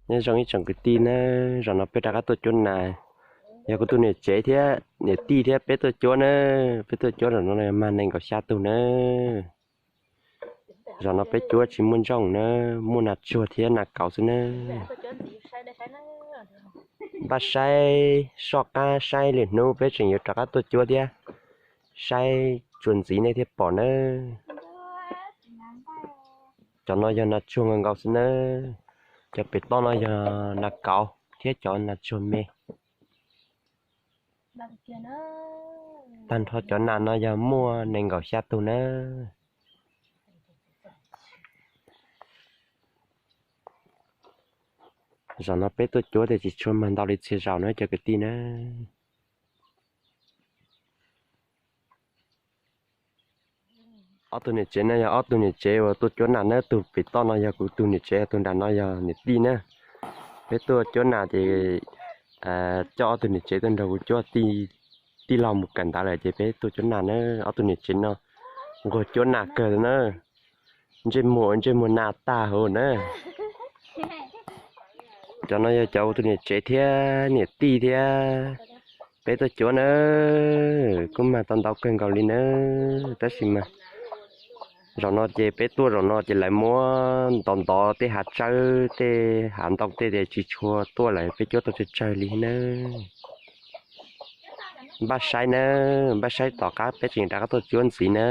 Nyob zoo ib tsoom kwv tij na, zaum no peb rov qab tuaj cuab nas, yog kuv tus niam tsev thiab niam tij thiab peb tuaj cuab na. Peb tuaj cuab zaum no mag nees nkaum xya tug na. Zaum no peb cuab tsis muaj ntsooj na, muaj nas tsuag thiab nas kauv xwb na. Npaj saib soj qab saib lwm hnub peb tseem yuav rov qab tuaj cuab thiab, saib tsuas ntxiv nej thiaj pom nawb. Cov no yog nas tsuag nkaus nkaus xwb nawb. Cov pem toj no yog nas kauv thiab cov nas tsuag me. Tag nrho cov nas no yog muaj nees nkaum xya tug nawb. Zaum no peb tuaj cuab tias tsis tshua mag ntau li txhia zaus na cov kwv tij na. Ob tug niam tsev no yog ob tug niam tsev uas tuaj cuab nas na, tus pem toj no yog kuv tus niam tsev, tus nram no yog niam tij na. Peb tuaj cuab nas ces coj ob tug niam tsev tuaj nrog kuv cuab, tij laug mus kawm ntawv lawm ces peb tuaj cuab nas na. Ob tug niam tsev no nquag cuab nas kawg na, ntsej muag ntsej muag nas tag huv na. Cov no yog cov ua tus niam tsev thiab niam tij thiab peb tuaj cuab na, kuj mag tau ntau kawg nkaus li na. Tab sis mas zaum no ces peb tuaj zaum no ces lawv muab ntov ntov tej hav tsawb tej hav ntoo tej ces tsis tshua tuaj lawm, peb cuab tau tsawg tsawg li na. Npaj saib na, npaj saib tom qab peb tseem rov qab tuaj cuab ntxiv na.